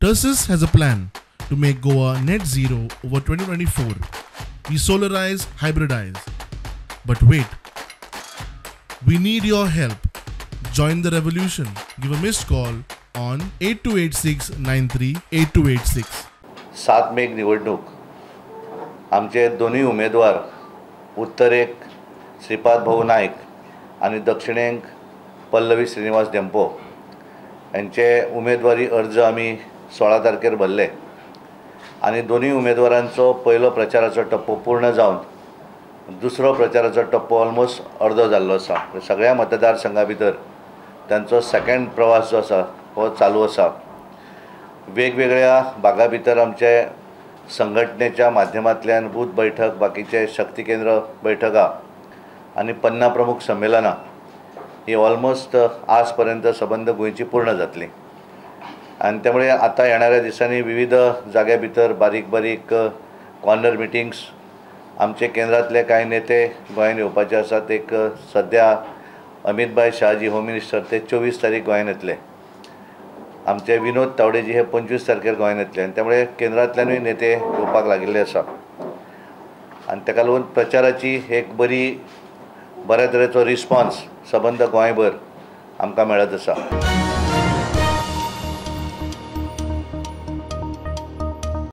Tersus has a plan to make Goa net zero over 2024. We solarize, hybridize. But wait, we need your help. Join the revolution. Give a missed call on 8286938286. 7 मेक निवडणूक, आमचे दोनूय उमेदवार उत्तरेक श्रीपाद भाऊ नायक आनी दक्षिणेक पल्लवी श्रीनिवास धेंपो यांचे उमेदवारी अर्ज आमी 16 तारखेर भरले आनी दोनूय उमेदवारांचो पयलो प्रचाराचो टप्पो पूर्ण जावन दुसरो प्रचाराचो टप्पो ऑलमोस्ट अर्दो जाल्लो आसा. सगळ्या मतदारसंघा भितर तांचो सेकंड प्रवास जो आसा हो चालू आसा. वेगवेगळ्या भागा भितर आमचे संघटनेच्या माध्यमांतल्यान बूथ बैठक, बाकीचे शक्ती केंद्र बैठकां आनी पन्ना प्रमुख संमेलनां ही ऑलमोस्ट आज पर्यंत सबंद गोंयची पूर्ण जातली. आनी त्यामुळे आतां येणाऱ्या दिसांनी विविध जाग्या भितर बारीक बारीक कॉर्नर मिटिंग्स आमचे केंद्रांतले कांय नेते गोंयांत येवपाचे आसात. एक सद्या अमितभाई शहाजी होम मिनिस्टर ते 24 तारीख गोंयांत येतले, आमचे विनोद तावडेजी हे 25 तारखेर गोंयांत येतले आनी त्यामुळे केंद्रांतल्यानूय नेते येवपाक लागिल्ले आसा. आनी ताका लागून प्रचाराची एक बरी बऱ्या तरेचो रिस्पॉन्स सबंद गोंयभर आमकां मेळत आसा.